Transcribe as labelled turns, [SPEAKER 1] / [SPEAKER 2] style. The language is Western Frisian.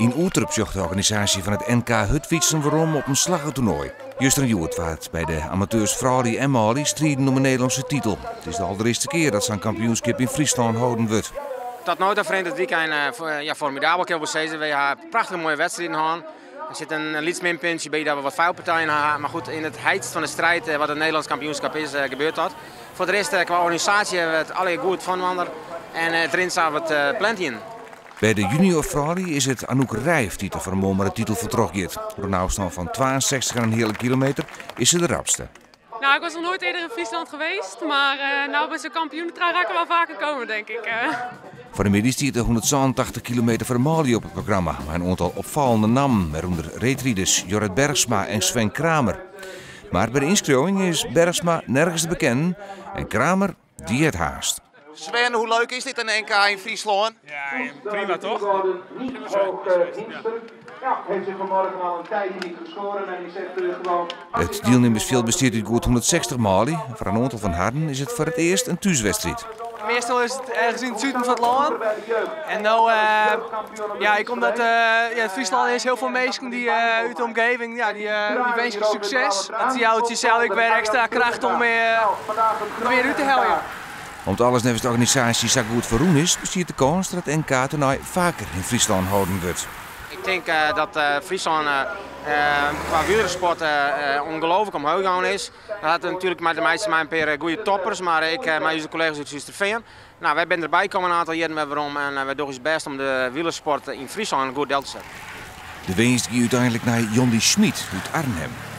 [SPEAKER 1] Yn Oerterp sjocht de organisaasje fan it NK hurdfytsen werom op in slagge toernoai. Juster en hjoed waard by de amateurs froulju en manlju striden om 'e Nederlânske titel. It is de alderearste kear dat sa'n kampioenskip yn Fryslân holden wurdt.
[SPEAKER 2] Tot no ta ferrint it wykein ja, formidabel kin ik wol sizze. Wy ha prachtige moaie wedstriden hân. Der sit in lyts minpuntsje by dat we wat foulpartijen ha. Mar goed, yn it heetst fan de striid wat it Nederlânsk kampioenskip is, gebeurt dat. Foar de rest, kwa organisaasje hawwe we it allegear goed foarinoar en it rint sa wat pland hienen.
[SPEAKER 1] By de junior froulju is it Anouk Rijf dy't der foar in moal mei de titel foar troch giet. Oer in ôfstân fan 62 en in heale kilometer is se de rapste.
[SPEAKER 3] Nou, ik was nog nooit eerder in Friesland geweest, maar nou bij zo'n kampioenentrui ga ik er wel vaker komen, denk ik.
[SPEAKER 1] Foar de middei stiet de 187 kilometer foar de manlju op it programma, mei in oantal opfallende nammen, wêrûnder reedriders Jorrit Bergsma en Sven Kramer. Mar by de ynskriuwing is Bergsma nergens te bekennen en Kramer dy hat haast.
[SPEAKER 4] Sven, hoe leuk is dit in NK yn Fryslân?
[SPEAKER 5] Ja, prima toch?
[SPEAKER 1] It dielnimmersfjild bestiet út goed 160 manlju. Foar in oantal fan harren is it foar it earst in thúswedstriid.
[SPEAKER 6] Meastal is it ergens yn it suden fan it lân. En no, ja, ek omdat ja, Fryslân is hiel folle minsken dy't út de omgeving, ja, dy winskje sukses. Dat jout jesels ek wer ekstra kracht om der mear út te heljen.
[SPEAKER 1] Om't alles neffens de organisaasje sa goed ferrûn is, bestiet de kâns dat it NK tenei faker yn Fryslân holden wurdt.
[SPEAKER 2] Ik tink dat Fryslân kwa wielersport ongelooflik omheech gien is. Dat hat natuerlik mei te meitsjen mei in pear goede toppers, mar ek mei ús kollega's út Surhústerfean. Nou, wy binne derby kommen in oantal jierren wer werom en wy dogge ús bêst om de wielersport yn Fryslân goed del te setten.
[SPEAKER 1] De winst gie úteinlik nei Jondi Schmid út Arnhem.